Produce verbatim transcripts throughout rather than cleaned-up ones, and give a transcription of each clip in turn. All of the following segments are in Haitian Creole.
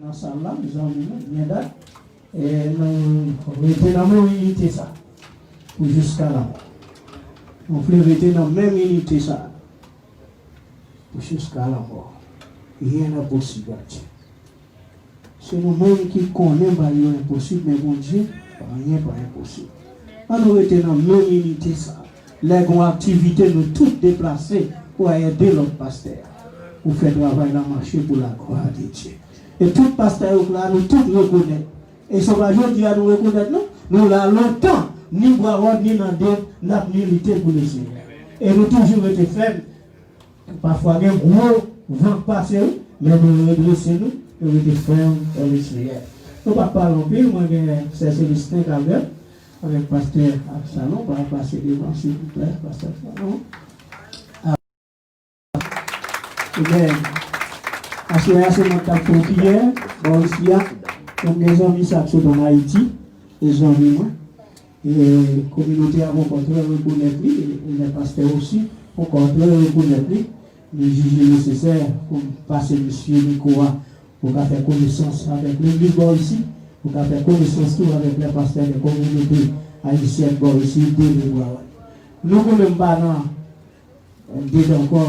Nan sal la, zanmi nou, byen dat, e nou rete nan menm inite sa pou jiska lanmò. Nou vle rete nan menm inite sa pou jiska lanmò. Rien n'est possible à Dieu. Se nou menm ki konnen bagay yo enposib, men Bondye, anyen pa enposib. Ann nou rete nan menm inite sa. Lè gen yon aktivite, nou tout deplase pou al ede lòt pastè a, pou fè travay la mache pou la glwa de Dye. E tout pastè yo k la, nou tout rekonèt. E se pa jodi a nou rekonèt, non. Nou la lontan, ni Bwawòd, ni Nandel, n ap milite pou Lesenyè. E nou toujou rete fèm. Pafwa gen gwo van k pase, wi, men nou redrese nou, nou rete fèm nan Lesenyè. Nou p ap pale anpil, mwen gen sè Celestin k avè m, avèk pastè Absalon, pa pase devan, silvouplè, pastè Absalon. Amen. Aswè a, se mwen k ap fè yon priyè bò isi a. Mwen gen zanmi sa k sot ann Ayiti, se zanmi mwen. E kominote a poko trè rekonèt li, e lè pastè osi poko trè rekonèt li, nou jije nesesè pou n pase misye mikwo a, pou ka fè konesans avèk legliz bò isi, pou ka fè konesans tou avèk lè pastè de kominote ayisyèn bò isi, de Bwawòd. Nou konnen m pa nan Dedan ankò,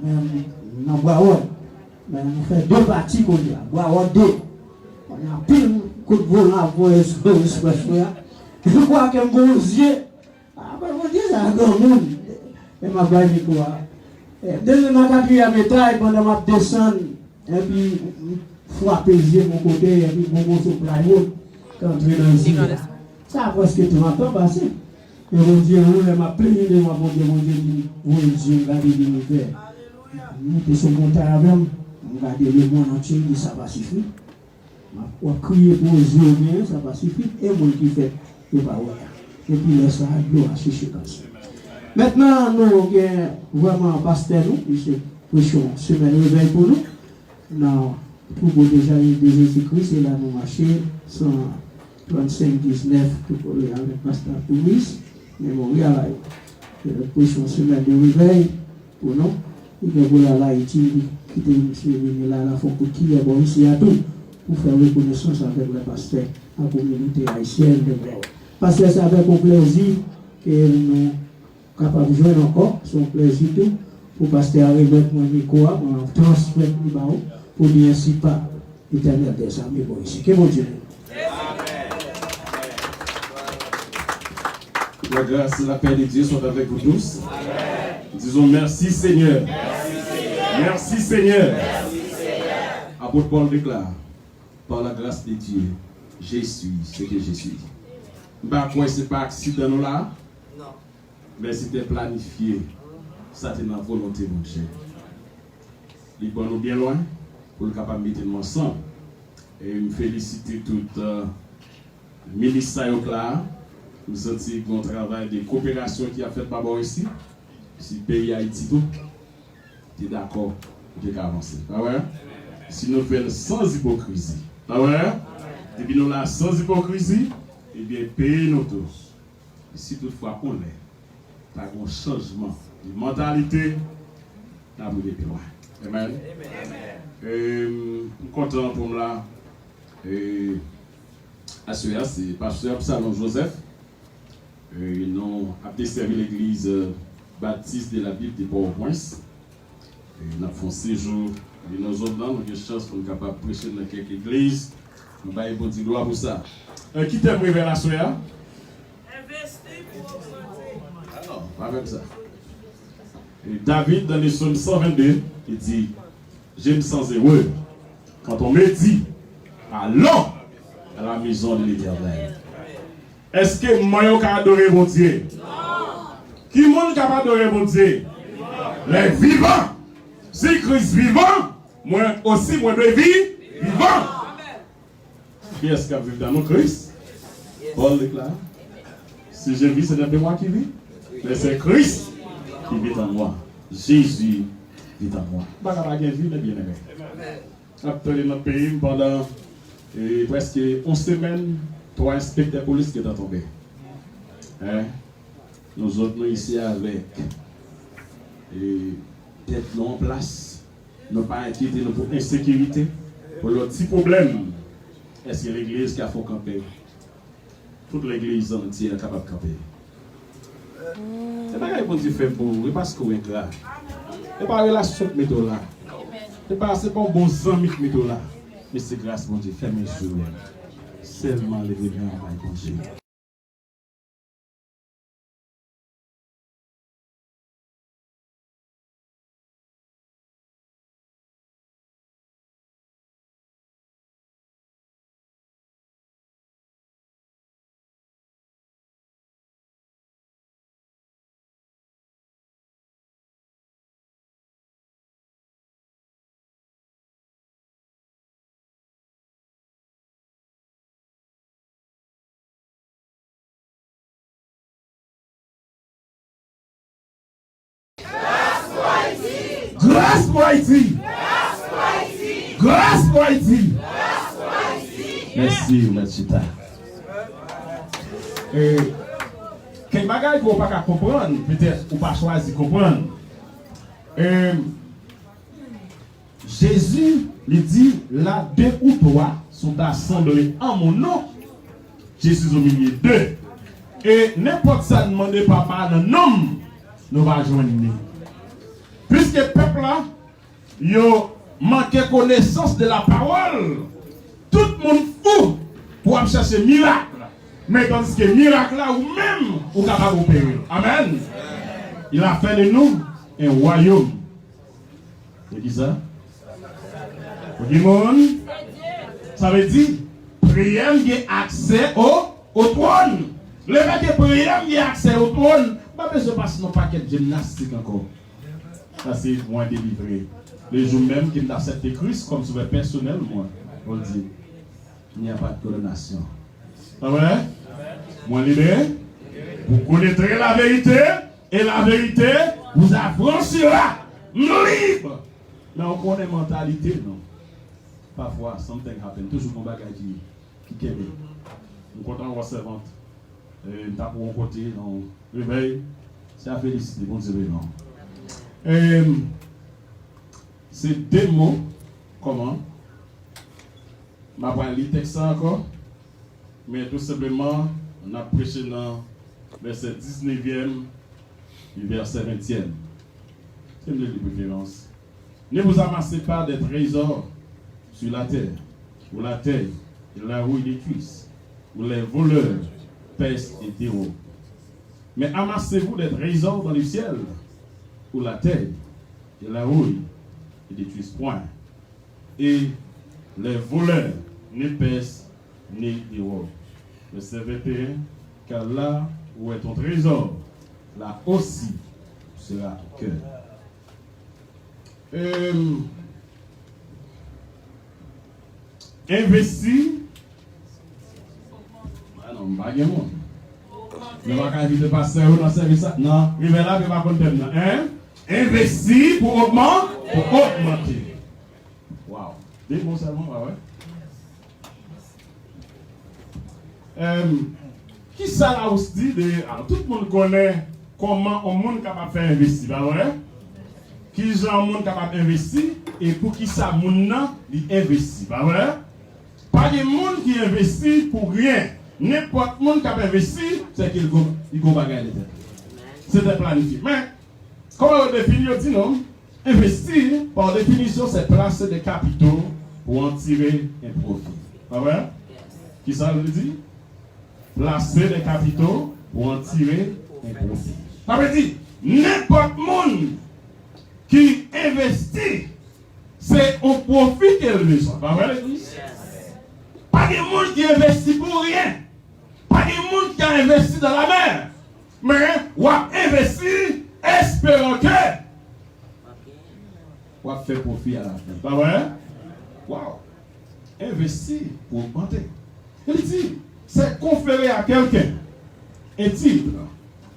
men nan Bwawòd. Men nou fè de pati kounye a, Bwawòd de. Kounye a, anpil kout volan ap voye sou ekspreswè a. Jou kwa ke m gon zye, apre Bondye sa granmoun. E m ap bay mikwo a. E, desann nan katriyèm etay pandan m ap desann. Epi m frape zye m yon kote, epi gon moso plywood k antre nan zye a. Sa prèske trant an pase. Men Bondye, yon lè m ap plenyen devan Bondye, Bondye di m, voye zye w gade linivè. M monte sou montay avè m, m gade lemonn antye, m di, sa pa sifi. M ap, w ap kriye pou yon zye w genyen, sa pa sifi, e moun ki fèt, yo pa wè a. Epi lè sa a, dlo a chèche pase. Mentnan, nou gen vrèman pastè nou, misye preche yon semèn revèy pou nou. Nan twoubo de Jezi, de Jezikri, se la nou mache, san trannsenk diznèf, tou kole avèk pastè Arturis, Memoryal la yo. Se nou preche yon semèn de revèy pou nou. Li gen pou l al Ayiti, li kite misye vini la, l a fè yon kout kiyè bò isi a tou, pou fè rekonesans avèk lè pastè ak kominote ayisyèn de Bwawòd. Pastè, se avèk yon plèzi ke nou kapab jwenn ankò, se yon plèzi tou pou pastè a remèt mwen mikwo a, mwen transmèt li ba ou, pou li ensi pa Etènèl dèzame bò isi. Ke Bondye beni. La grâce et la paix de Dieu sont avec vous tous. Disons merci Seigneur. Merci Seigneur. Apot Pòl deklare, par la grâce de Dieu, je suis ce que je suis. M pa kwè se pa aksidan nou la. Men se te planifye, sa te nan volonte Bondye. Li pran nou byen lwen pou l kapab mete nou ansanm. E m felisite tout, euh, minis sa yo k la. M santi gen yon travay de koperasyon ki ap fèt pa bò isi. Si peyi Ayiti tou te dakò, nou te ka avanse. Pa vre? Si nou fè l sans ipokrizi. Pa vre? Depi nou la sans ipokrizi, ebyen peyi nou tou. Si toutfwa konnen ta gen yon chanjman de mantalite, n ap rive pi lwen. Amen. E, m kontan pou m la. E, aswè a, se pastè Absalom Joseph. E, nou ap desèvi legliz, euh, Baptiste de la Bible de Port-au-Prince. E n ap fè yon sejou vin nan zòn nan, nou gen chans pou n kapab preche nan kèk legliz. Nou bay Bondye glwa pou sa. E, ki tèm revèy aswè a? Envesti pou ogmante. Alò, pa menm sa. E David, dans le psaume cent vingt-deux, il dit, je me sens heureux quand on me dit, allons à la maison de l'Éternel. Èske mò yo ka adore Bondye? Non. Ki moun k ap adore Bondye? Lè vivan. Si Kris vivan, mwen osi mwen dwe vi, vivan. Kiyès k ap viv nan nou? Kris. Pòl deklare, si je vis, ce n'est plus moi qui vis, mais c'est Christ qui vit en moi. Jésus vit en moi. M pa ka pa gen vi, men byeneme. Ap tande nan peyi m pandan, e, prèske yon semèn, twa enspektè polis gentan tonbe. Hein? Nou zòt nou isi avèk, e, tèt nou an plas. Nou pa enkyete nou pou ensekirite, Yon lòt ti pwoblèm, èske legliz ka fè w kanpe? Tout legliz an antye a kapab kanpe. Se bagay Bondye fè pou ou, e paske w engra. E pa relasyon k mete w la. E pa, se pa yon bon zanmi k mete w la. Men se gras Bondye, fèmen je w. Sèlman leve men w bay Bondye. Gras pou Ayiti! Gras pou Ayiti! Gras pou Ayiti! Mèsi, mèt chita. E, kèk bagay ke w pa ka konprann, petèt ou pa chwazi konprann. E, Jezi, li di, là deux ou trois sont assemblés en mon nom, je suis au milieu d'eux. E nenpòt sa n mande Papa a nan non m, nou va jwenn li. Piske pèp la, yo manke konesans de la parole, tout moun fou pou ap chèche mirak. Men tandiske mirak la, ou menm, ou kapab opere l. Amèn. Il a fait de nous un royaume. Se ki sa? Pou ki moun? Sa vle di, priyè m gen aksè o, o twòn. Lefètke priyè m gen aksè o twòn, m pa bezwen pase nan pakèt jimnastik ankò. Paske mwen delivre. Le jou menm ke m t aksepte Kris kòm sovè pèsonèl mwen, Bondye. Il n'y a pas de condamnation. Pa vre? Mwen libere. Vous connaîtrez la vérité, et la vérité vous affranchira. M lib. Men ou konnen mantalite nou. Pafwa, something happen. Toujou gon bagay ki, ki kenbe. M kontan wè sèvant. E, m ta pou yon kote, yon revèy. Se a felisite, Bondye beni w. E, se de mo, kòman? M ap li tèks la ankò, men tou senpleman, n ap preche nan vèsè diznevyèm e vèsè ventyèm. Se m li de preferans. Ne vous amassez pas des trésors sur la terre, où la terre et la rouille détruisent, où les voleurs percent et dérobent. Mais amassez-vous des trésors dans le ciel, où la terre et la rouille ne détruisent point, et les voleurs ne percent ni dérobent. Verset vingt et un, car là où est ton trésor, là aussi sera ton cœur. Euh, investi. Ah non, m pa gen moun. Nou pa ka envite pastè yo nan sèvis la. Nan rive la, yo pa konn tèm nan. Hein? Investi pour augmenter. Pour augmenter. Wow. De mo sèlman, pa vre? Em, kisa Larousse di de, alò, tout moun konnen kòman yon moun kapab fè envesti, pa vre? Kijan yon moun kapab envesti e poukisa moun nan li envesti, pa vre? Pa gen moun ki envesti pou ryen. Nenpòt moun k ap envesti, se ke li gon, li gon bagay nan tèt li. Se te planifye. Men, kòman yo defini, yo di nou, investi, par définition, c'est placer des capitaux pour en tirer un profit. Pa vre? Kisa l vle di? Placer des capitaux pour en tirer un profit. Sa vle di, nenpòt moun ki envesti, se yon pwofi ke l bezwen. Pa vre, legliz? Pa gen moun ki envesti pou ryen. Pa gen moun ki envesti dans la mer. Men, w ap envesti esperan ke w ap fè pwofi alafen. Pa vre? Wow! Envesti pou ogmante. Li di, c'est conférer à quelqu'un un titre,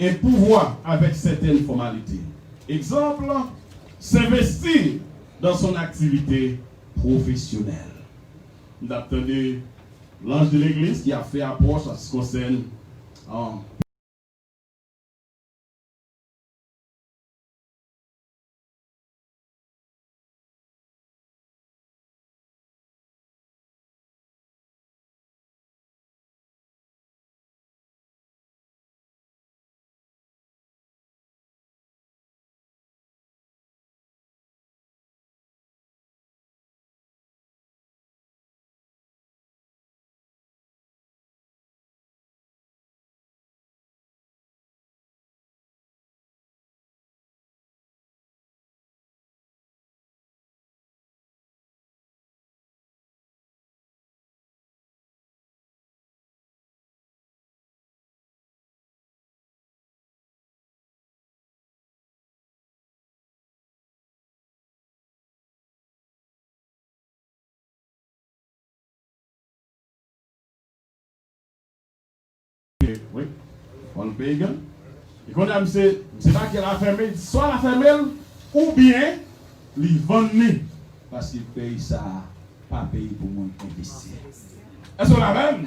un pouvoir avec certaines formalités. Exemple, s'investir dans son activité professionnelle. M t ap tande L'Ange de l'Église ki ap fè apwòch an se ki konsène, an, Wi. Paul Pagan. E kounye a, misye, misye pa gen la fèmen, swa la fèmen l, oubyen li vann li. Paske peyi sa a pa peyi pou moun envesti. Èske w la avè m?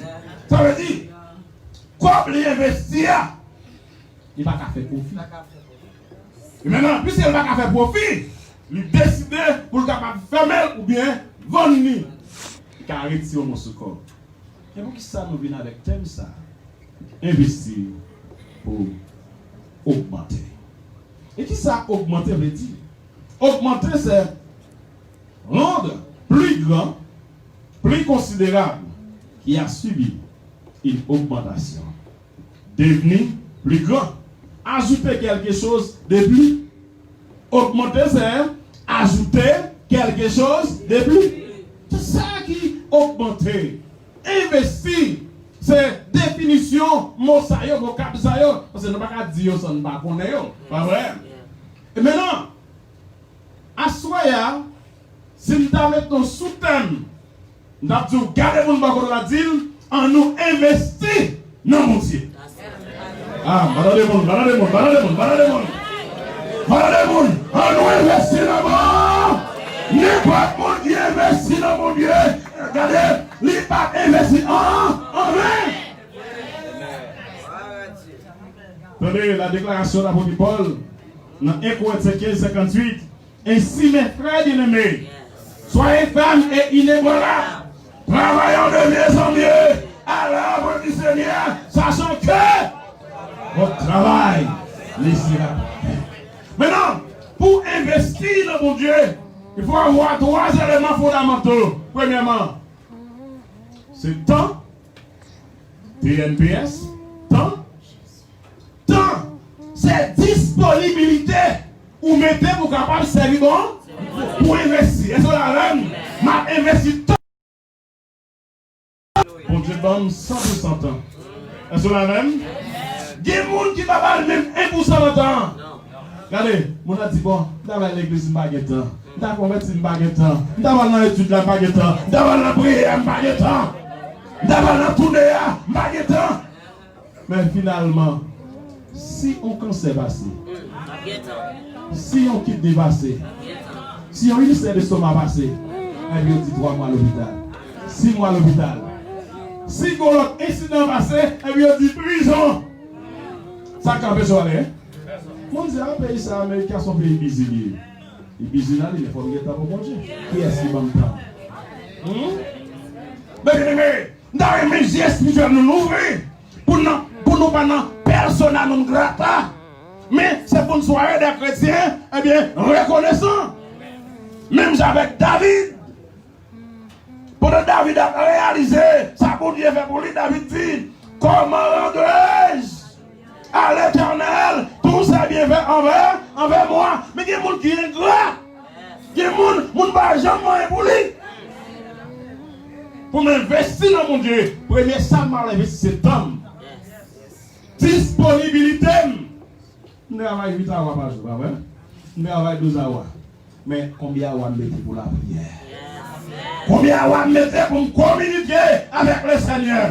Sa vle di, kòb li envesti a, li pa ka fè pwofi. E mentnan, piske li pa ka fè pwofi, li deside pou l kapab fèmen l oubyen vann li. Li ka retire yon moso kòb. E poukisa nou vin avèk tèm sa a? Envesti pou ogmante. E kisa ogmante vle di? Augmenter, c'est rendre plus grand, plus considérable, qui a subi une augmentation. Devenir plus grand. Ajouter quelque chose de plus. Augmenter, c'est ajouter quelque chose de plus. Se sa ki ogmante. Envesti, se definisyon mo sa yo, vokab sa yo. Paske nou pa ka di yo san n pa konnen yo. Pa vre? E mentnan, aswè a, si m ta met yon soutèm, m t ap di w, gade moun bò kote w la, di l, annou envesti nan Bondye. Ah, m pa tande moun, m pa tande moun, m pa tande moun, m pa tande moun. M pa tande moun. Annou envesti nan Bondye. Nenpòt moun ki envesti nan Bondye, gade, li pa envesti an, an ven. Tande la deklarasyon lapot Pòl nan en Korentyen kenz, senkanntuit. Ainsi, mes frères bien-aimés, soyez fermes et inébranlables, travaillant de mieux en mieux à l'œuvre du Seigneur, sachant que votre travail ne sera pas vain. Maintenant, pour investir dans Bondye, il faut avoir trois éléments fondamentaux. Premièrement, se tan, T N P S, tan, tan, se disponibilite ou mete pou kapab sèvi bon, pou envesti. Èske w la avè m? M ap envesti tan. Bondye ban m san pou san tan. Èske w la avè m? Gen moun ki pa ba l menm en pou san nan tan an. Gade, moun nan di, bon, m ta bay legliz, m pa gen tan. M ta konvèti, m pa gen tan. M ta pral nan etid la, m pa gen tan. M ta pral nan priyè a, m pa gen tan. M ta pral nan toune a, m pa gen tan. Men finalman, si yon kansè pase, si yon kidney pase, si yon ilsè destoma pase, epi yo di twa mwa lopital, sis mwa lopital. Si yon lòt ensidan pase, epi yo di prizon. Sa k ap anpeche w ale, en? Moun di, a, peyi sa, Amerika, se yon peyi bizi li ye. Li bizi nan li, men fò m gen tan pou Bondye. Kiyès ki ban m tan? Hmm? Men byeneme, m ta renmen je espirityèl nou louvri pou nou, pou nou pa nan persona non grata. Men se pou n soyons des chrétiens, ebyen, rekonesan. Menm jan avèk David, pandan David ap reyalize sa Bondye fè pou li, David di, comment rendrai-je à l'Éternel tous ses bienfaits envers, envers moi? Men gen moun ki engra. Gen moun, moun pa janm anyen pou li. Pou m envesti nan Bondye, premye sa m al envesti se tan m. Disponibilite m. M travay uit awa pa jou, pa vre? M travay douz awa. Men konbyen awa m mete pou lapriyè? Konbyen awa m mete pou m kominike avèk Lesenyè?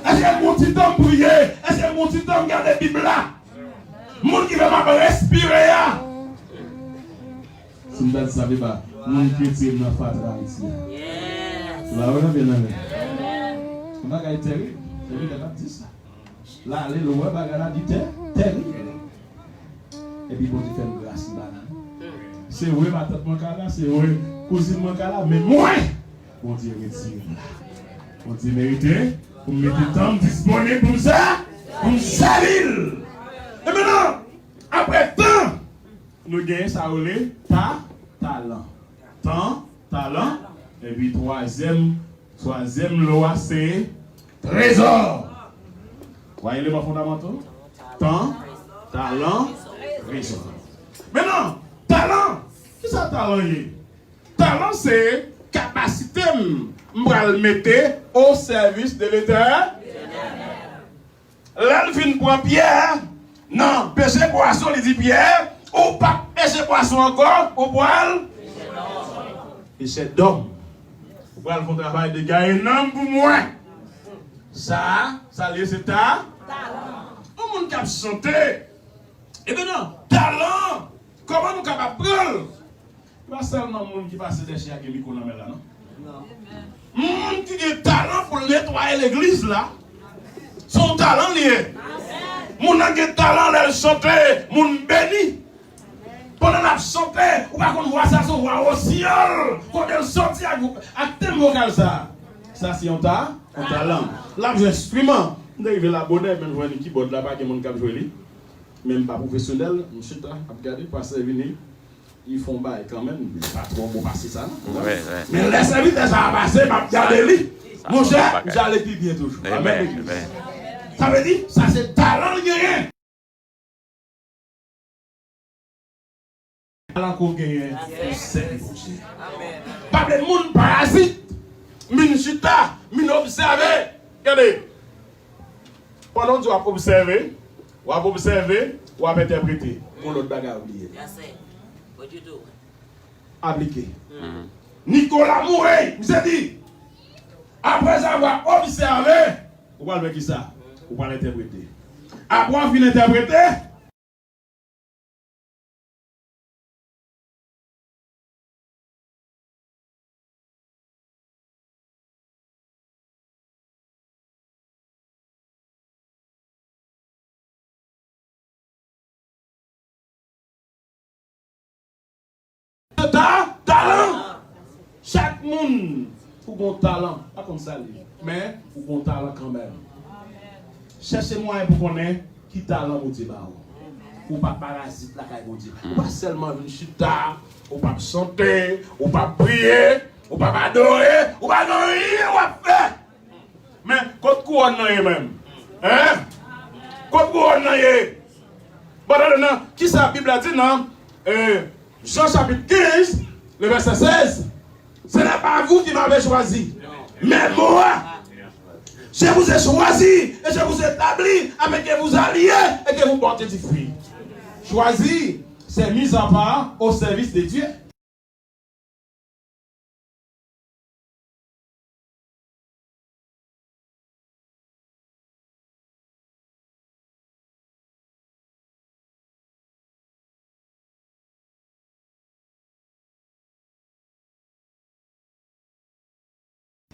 Èske m gon ti tan m priye? Èske m gon ti tan m gade Bib la? Moun ki fè m ap respire a. Si m ta di sa, papa, moun ki retire m nan fatra Ayiti a. Ou la wè, byeneme. Yon bagay terib. Terib, lè m ap di sa. L ale, l wè bagay la, li tè, terib. Epi Bondye fè m gras, li ba m. Se vre, matant mwen ka la, se vre, kouzin mwen ka la, men mwen, Bondye retire m la. Bondye merite pou m mete tan m disponib pou m sè, pou m sèvi l. E mentnan, apre tan, nou genyen sa yo rele ta, talan. Tan, talan, epi twazyèm, twazyèm lo a se trezò. Wa eleman fondamantal? Tan, talan, trezò. Mentnan, talan, kisa talan ye? Talan se kapasite m, m pral mete o sèvis de Letènèl. Lè l fin pran Pyè nan peche pwason, li di Pyè, ou p ap peche pwason ankò, ou pral peche dòm. Ou pral fè yon travay de gaye nanm pou mwen. Sa, sa l ye se ta, Yon moun k ap chante, ebyen nan, talan, kòman nou kapab pran l? Se pa sèlman moun ki pase dèche a gen mikwo nan men l la, non. Moun ki gen talan pou l netwaye legliz la, se yon talan li ye. Moun nan gen talan lè l chante, moun beni. Pandan n ap chante, ou pa konn vwa sa, se yon vwa osiyòl. Kote l soti ak, ak tenb vokal sa? Sa se yon ta, yon talan. L ap jwe enstriman. M te rive la bonè, men m jwenn kibòd la, pa gen moun k ap jwe li. Men m pa pwofesyonèl, m chita, ap gade, pastè vini. Li fè yon bagay kanmenm, men pa twò bon pase sa, non. Wi, wi. Men lè sèvitè sa a pase, m ap gade li. Monchè, m ap ale pi byen toujou. Amèn, legliz. Sa vle di, sa se talan l genyen. Talan ke w genyen pou sèvi Bondye. Pa vle moun parazit, m vin chita, m vin obsève. Gade, pandan w di w ap obsève, w ap obsève, w ap entèprete. Gon lòt bagay ou bliye. Aplike. Nicolas Mouret, misye di, après avoir observé, ou pral fè kisa? Ou pral entèprete. Apre w fin entèprete, ta, talan. Chak moun, ou gon talan, pa konn sa l ye, men ou gon talan kanmenm. Chèche mwayen pou konnen ki talan Bondye ba ou. Ou pa parazit lakay Bondye. Ou pa sèlman vin chita, ou p ap chante, ou p ap priye, ou p ap adore, ou pa gen anyen w ap fè. Men, kot kouwòn nan ye menm? Hein? Kot kouwòn nan ye? Bon, tande nan, kisa Bib la di nan, eh, Jean chapitre quinze, le verset seize. Ce n'est pas vous qui m'avez choisi, mais moi. Je vous ai choisi et je vous ai établi afin que vous alliez et que vous portiez du fruit. Choisi, c'est mis à part au service de Dieu.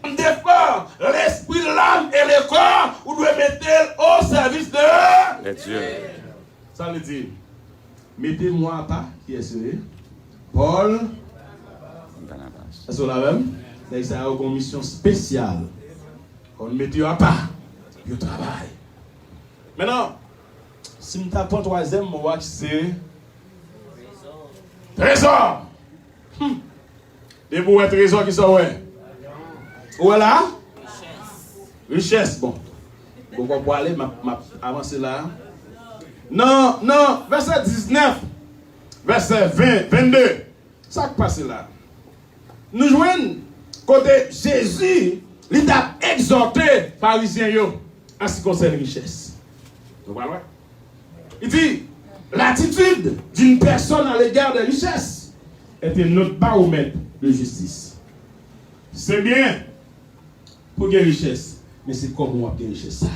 D'efforts, l'esprit, l'âme et le corps, ou dwe mete l au service de Dieu. Sa vle di, mete mwen apa, kiyès yo ye? Pòl. Èske w la avè m? Nèg sa yo gon misyon espesyal. Konn mete yo apa pou yo travay. Mentnan, si m ta pran twazyèm mo a ki se trezò. Hmm. Depi w wè trezò, kisa w wè? Ou wè la? Richès, bon. Bon, bon, pou ale, m ap, m ap avanse la. Nan, nan vèsè diznèf, vèsè ven, vennde, sa k pase la? Nou jwenn kote Jezi, li t ap egzòte Farizyen yo an se ki konsène richès. Nou pral wè. Li di, l'attitude d'une personne à l'égard des richesses est un autre baromètre de justice. Se byen pou gen richès, men se kòman w ap gen richès sa.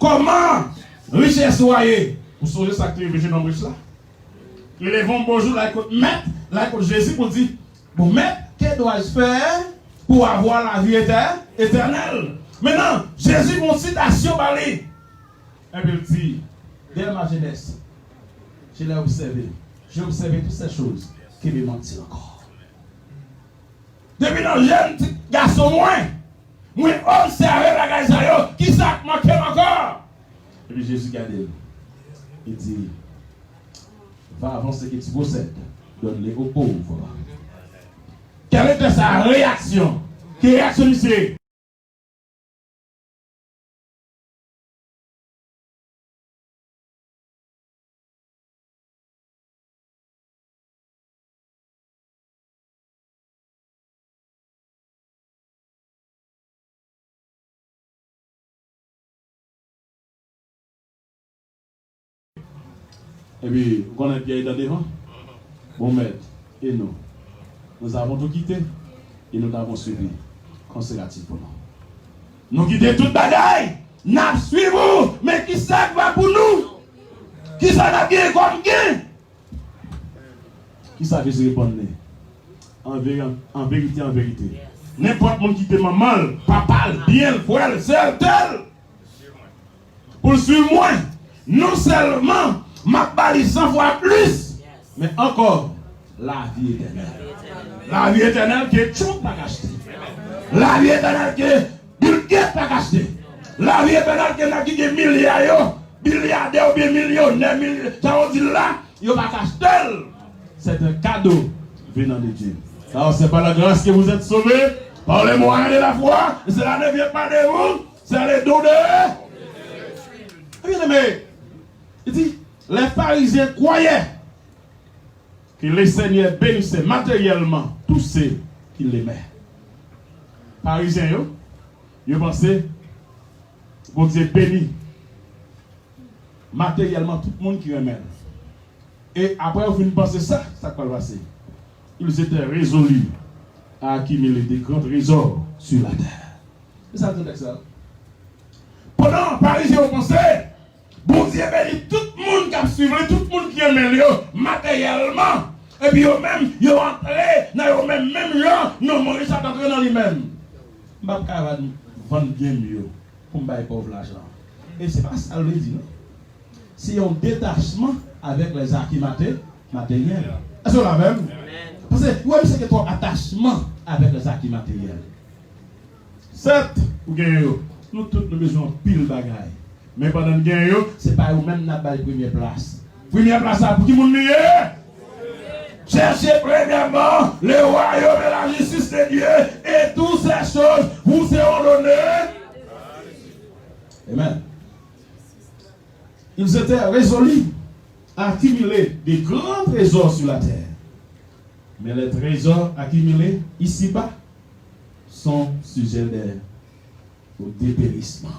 Kòman richès ou a ye? Ou sonje sa k te rive jennonm rich la? Li leve yon bon jou, l al kot mèt, l al kot Jezi pou l di, bon, mèt, que dois-je faire pour avoir la vie étè-, éternelle? Mentnan, Jezi fè yon sitasyon ba li. Epi l di, dès ma jeunesse, je l'ai observé, j'ai observé toutes ces choses, que me manque-t-il encore? Depi nan jèn ti gason mwen, mwen obsève bagay sa yo, kisa k manke m ankò? Epi Jezi gade l, li di, va vendre ce que tu possèdes, donne-le aux pauvres. Quelle était sa réaction? Ki reyaksyon misye? Epi, ou konnen Pyè te devan? Bon mèt, et nous? Nous avons tout quitté et nous t'avons suivi. Qu'en sera-t-il pour nous? Nou kite tout bagay, N ap swiv ou, men kisa k va pou nou? Kisa n ap genyen kòm gen? Kisa Jezi reponn li? An veri-, an verite, an verite, nenpòt moun kite manman l, papa l, byen l, frè l, sè l, tè l, pou l swiv mwen, non sèlman m ap ba li san fwa plis, men ankò, lavi etènèl. Lavi etènèl ke Trump pa ka achte. Lavi etènèl ke Bill Gates pa ka achte. Lavi etènèl ke nèg ki gen milya yo, bilyadè oubyen milyonè, milyon, sa yo di la, yo pa ka achte l. C'est un cadeau venant de Dieu. Alors, c'est par la grâce que vous êtes sauvés, par le moyen de la foi, et cela ne vient pas de vous, c'est le don de Dieu. Bien-aimé, il dit, les pharisiens croyaient que le Seigneur bénissait matériellement tous ceux qui l'aimaient. Farizyen yo, yo panse Bondye beni materyèlman tout moun ki renmen l. E apre yo fin panse sa, sa k pral pase? Ils étaient résolus à accumuler de grands trésors sur la terre. Se sa l di nan tèks la. Pandan Farizyen yo panse Bondye beni tout moun k ap swiv li, tout moun ki renmen l yo materyèlman. Epi yo menm, yo antre nan yo menm, menm jan non mwen Richard antre nan li menm. M p ap ka vann, vann byen m yo pou m bay pòv lajan. E se pa sa l vle di, non. Se yon detachman avèk lèzaki mate-, materyèl. Èske w la avè m? Paske, ou wè, misye gen twòp atachman avèk lèzaki materyèl. Sèt, ou genyen yo. Nou tout, nou bezwen anpil bagay. Men pandan n genyen yo, se pa yo menm n ap bay premyè plas. Premyè plas la, pou ki moun li ye? Cherchez premièrement le royaume et la justice de Dieu, et toutes ces choses vous seront données. Amen. Ils étaient résolus à accumuler de grands trésors sur la terre. Mais les trésors accumulés ici-bas sont sujets de, au dépérissement.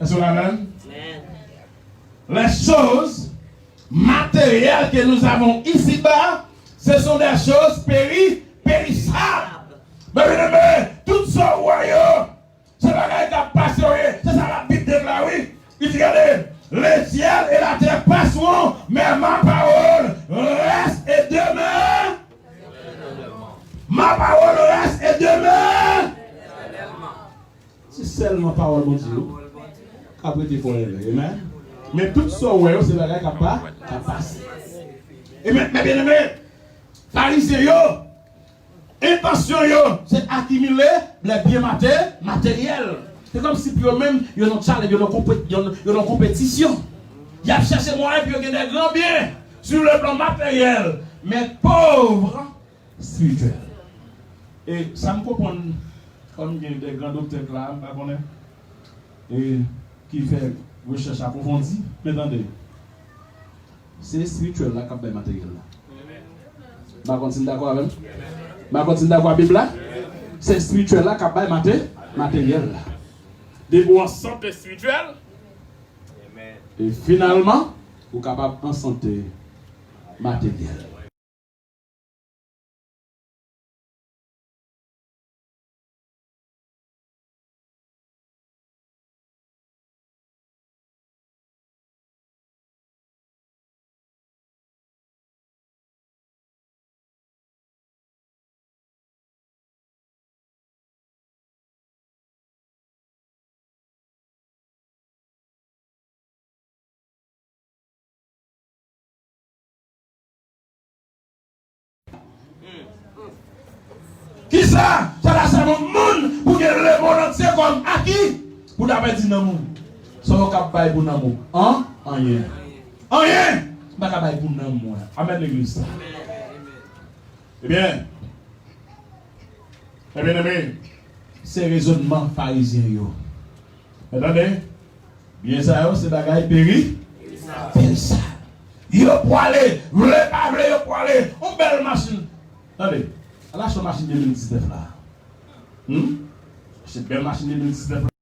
Est-ce que vous l'avez? Amen. Les choses matérielles que nous avons ici-bas, ce sont des choses péri-, périssables. Men, bien-aimé, tout sa w wè yo, se bagay k ap pase yo ye. Se sa Labib deklare, wi. Li di, gade, le ciel et la terre passeront, mais ma parole reste et demeure. Ma parole reste et demeure. Se sèlman pawòl Bondye yo k ap rete forever. Amen. Men tout sa w wè yo, se bagay k ap pa, k ap pase. Amen. Men, byeneme, Farizyen yo, entansyon yo, se akimile lè byen mate-, materyèl. Se kòmsi pou yo menm, yo nan challenge, yo nan konpe-, yo nan, yo nan konpetisyon. Y ap chèche mwayen pou yo gen de gran byen sur le plan matériel. Men pòv espirityèl. E sa m konprann, kòm gen de gran doktè k la, m pa konnen, e ki fè rechèch apwofondi, men tande, se espirityèl la k ap bay materyèl la. M pa konn si n dakò avè m. M pa konn si n dakò ak Bib la. Se espirityèl la k ap bay mate-, materyèl la. Depi w an sante espirityèl, e finalman, ou kapab an sante materyèl. Kisa? Sa ta sèvi yon moun pou gen lemonn antye kòm aki pou ta pèdi nanm ou. Sa w kab bay pou nanm ou? An? Anyen. Anyen! M pa ka bay pou nanm mwen. Amèn, legliz. Ebyen, ebyen, ebyen, se rezònman Farizyen yo. Men tande, byen sa yo, se bagay peri-, perisab. Yo pwale, vle pa vle, yo pwale. Yon bèl machin. Tande, al achte yon machin de mil diznèf la. Hmm? Achte bèl machin de mil diznèf la.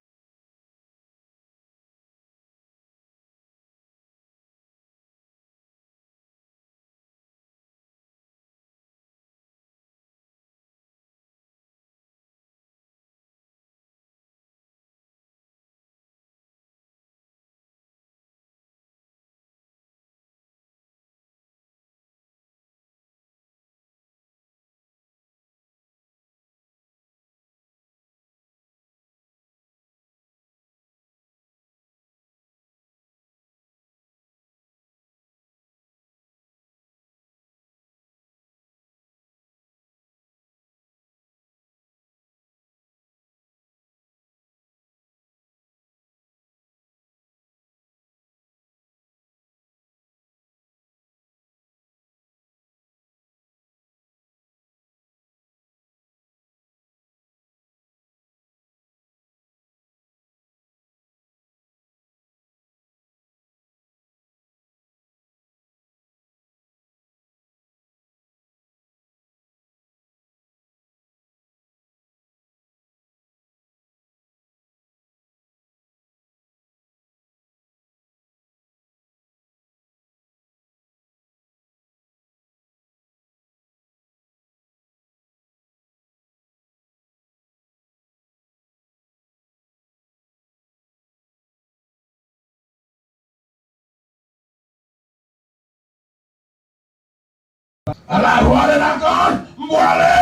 A la vwa de la kòd, m pwale,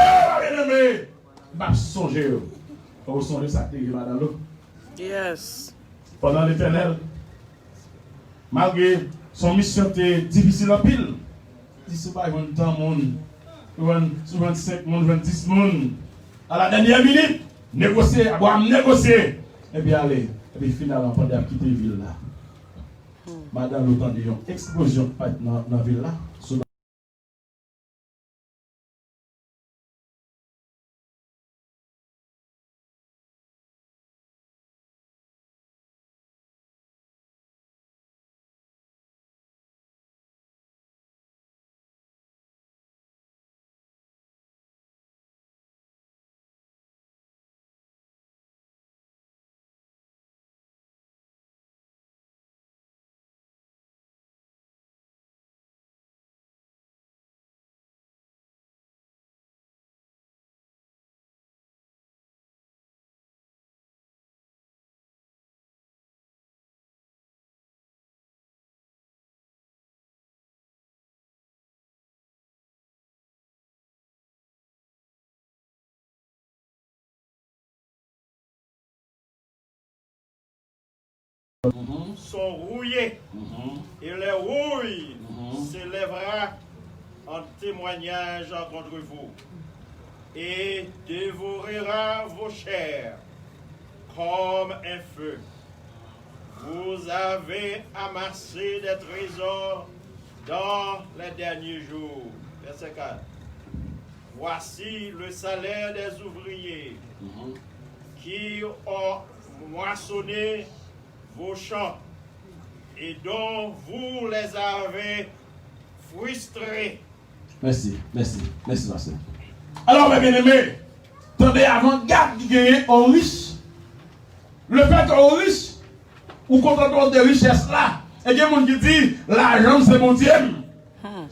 byeneme. M ap sonje yo. Fò w sonje sa k te rive madan Lot. Yes. Pandan Letènèl, malgre son misyon te difisil anpil, li di si w pa jwenn tan moun, si w jwenn, si w jwenn senk moun, jwenn dis moun, a la dènyè minit, negosye, Abraram negosye, epi ale, epi finalman, pandan y ap kite vil la, madan Lot tande yon eksplozyon k fèt nan, nan vil la. Sont rouillés, et leur rouille s'élèvera en témoignage contre vous, et dévorera vos chairs comme un feu. Vous avez amassé des trésors dans les derniers jours. Verset quatre. Voici le salaire des ouvriers qui ont moissonné vos champs et dont vous les avez frustrés. Mèsi, mèsi, mèsi, pastè. Alò, mè byeneme, tande avangad ki genyen o rich. Lefètke o rich, ou kontante w de richès la. E gen moun ki di, lajan m se Bondye m.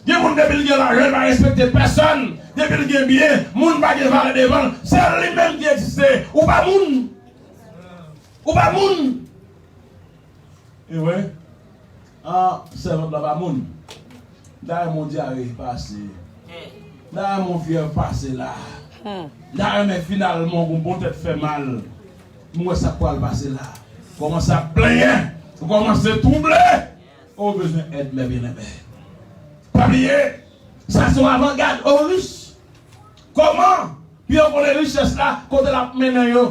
Gen moun depi l gen lajan, li pa respekte pèsòn. Depi l gen byen, moun pa gen valè devan l. Sèl li menm ki egziste. Ou pa moun. Ou pa moun. E vre? Ah, sèvant la pa moun. M ta renmen yon dyare pase. M ta renmen yon fyèv pase la. M ta renmen finalman yon bon tèt fè mal. M wè sa k pral pase la. Kòmanse ap plenyen. Ou kòmanse twouble. Ou bezwen èd, mè byeneme. Pa bliye, sa se yon avangad o rich. Kòman? Pou yo konnen richès la, kote l ap mennen yo.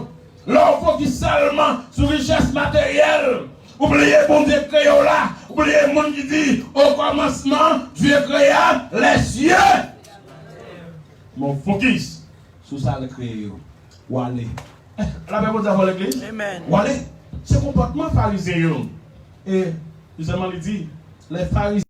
Lè w fokis sèlman sou richès materyèl, ou bliye Bondye k kreye w la, ou bliye moun ki di, au commencement, Dieu créa les cieux. Men w fokis sou sa l kreye yo. W ale. Lapè Bondye avè w, legliz. Amen. W ale. Se konpòtman Farizyen yo. E, jisteman, li di, les Pharisiens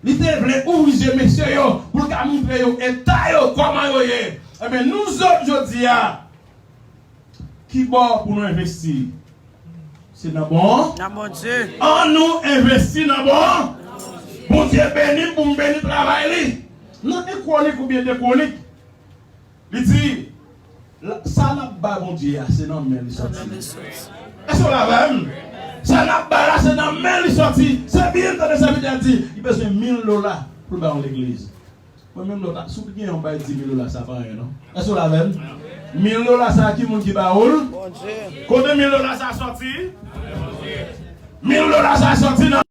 Li te vle ouvri zye mesye yo pou l ka montre yo eta yo, kòman yo ye. Ebyen, nou zòt jodi a, ki bò pou nou envesti? Se nan bon? Nan Bondye. Ann nou envesti nan bon? Bondye beni m pou m beni travay li. Nan en kwonik oubyen de kwonik, li di, la, sa n ap ba Bondye a, se nan men li sòti. Èske w la avè m? Sa n ap ba la, se nan men li sòti. Se byen, tande sèvitè a di, li bezwen mil dola pou l bay yon legliz. Mwen menm lòt la, si w gen yon bay di mil dola, sa pa anyen non. Èske w la avè m? Mil dola sa, ki moun ki ba ou l? Bondye. Kote mil dola sa sòti? Mil dola sa sòti nan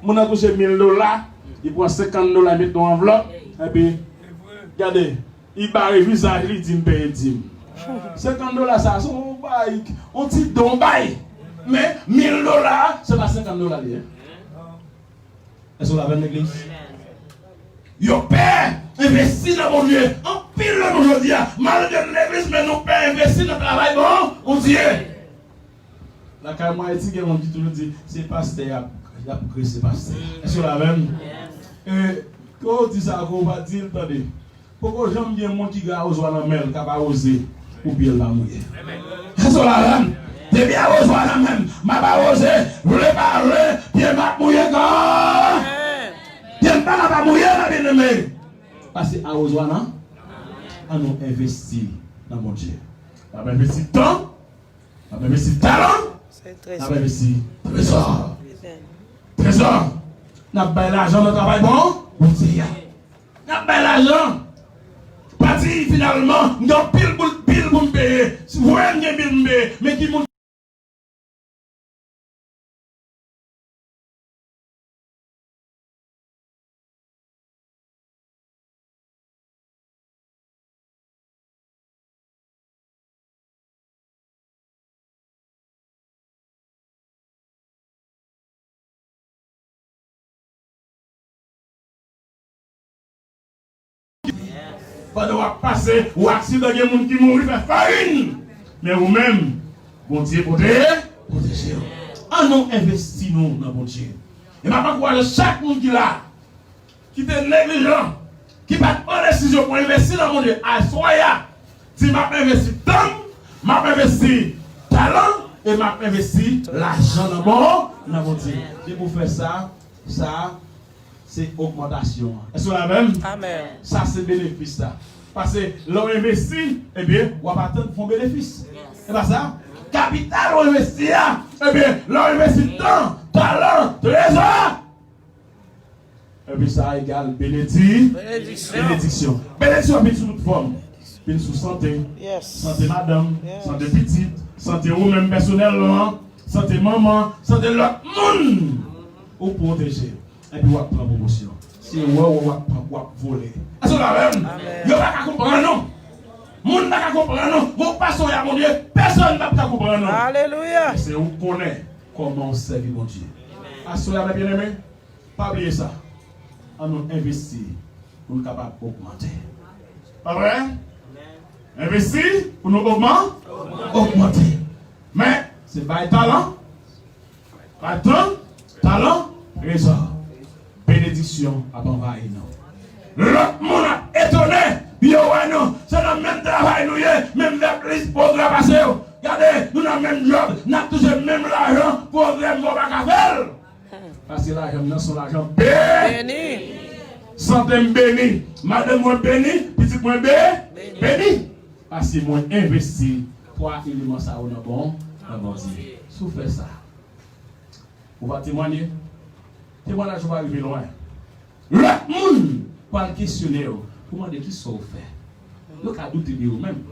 Moun nan touche mil dola, li pran senkant dola, li met nan anvlòp, epi, gade, li bare vizaj li, di m peye dim. Senkant dola sa, se yon bay, yon ti don bay. Men, mil dola, se pa senkant dola li ye. Èske w la avè m, legliz? Yo pè envesti nan Bondye. Anpil nan nou jodi a, malgre nou legliz, men nou pè envesti nan travay bon Bondye. Lakay mwen, Ayiti, gen moun ki toujou di, se pastè y ap, y ap grese pastè. Èske w la avè m? E, ke w di sa, ke w pa di l, tande. Poko janm gen moun ki gen awozwa nan men l k ap awoze pou pye l pa mouye. Èske w la avè m? Depi awozwa nan men m, m ap awoze, vle pa vle, pye m ap mouye ankò. Pye m pa ka pa mouye, mè byeneme. Pase awozwa nan, ann nou envesti nan Bondye. N ap envesti tan, n ap envesti talan, n ap envesti trezò. Trezò. N ap bay lajan nan travay bon Bondye a. N ap bay lajan. Pa di finalman, m gen anpil boul, bil pou m peye. Si vre m gen bil m peye, men ki moun Pandan w ap pase, ou aksidan, gen moun ki mouri, fè farin. Men ou menm, Bondye pwote-, pwoteje w. Ann nou envesti nou nan Bondye. E m ap ankouraje chak moun ki la, ki te neglijan, ki pa t pran desizyon pou envesti nan Bondye, aswè a, di, "M ap envesti tan m, m ap envesti talan, e m ap envesti lajan nan bon, nan Bondye." Depi w fè sa, sa, se ogmantasyon an. Èske w la avè m? Amèn. Sa se benefis la. Paske lè w envesti, ebyen, w ap atann pou w fè yon benefis. Se pa sa? Kapital w envesti a, ebyen, lè w envesti tan, talan, trezò, epi sa egal benedi-, benediksyon. Benediksyon vin sou tout fòm. Vin sou sante. Sante madanm, sante pitit, sante ou menm pèsonèlman, sante manman, sante lòt moun. Ou pwoteje. Epi w ap pran pwomosyon. Se wè w ap pran, w ap vole. Èske w la avè m? Yo pa ka konprann nou. Moun pa ka konprann nou. Bon, pastè a, Bondye, pèsonn p ap ka konprann nou. Alelouya. Men se ou k konnen kòman w sèvi Bondye. Aswè a, mè byeneme, pa bliye sa. Ann nou envesti pou nou kapab ogmante. Pa vre? Envesti pou nou ogman-, ogmante. Men, se bay talan, bay tan, talan, trezò. Benediksyon ap anvayi nou. Lòt moun ap etone, yo wè nou, se nan menm travay nou ye, menm vèb lis pwogrè pase yo. Gade, nou nan menm djòb, n ap touche menm lajan, pwoblèm mwen pa ka fè l. Paske lajan m nan se yon lajan be-, beni. Sante m beni, madanm mwen beni, pitit mwen be-, beni. Paske mwen envesti twa eleman sa yo nan bon, nan Bondye. Si w fè sa, ou va temwanye. Temwayaj ou va rive lwen. Lòt moun pral kesyone w pou mande kisa w fè. Yo ka doute de yo menm.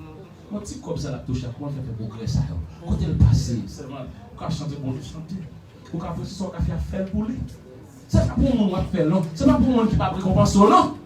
Bon, ti kòb sa l ap touche a, kòman l fè fè pwogrè sa yo? Kote l pase? Sèlman, ou ka chante bon chante. Ou ka fè sa w ka fè a, fè l pou li. Se pa pou yon moun w ap fè l non. Se pa pou yon moun ki p ap rekonpanse w non.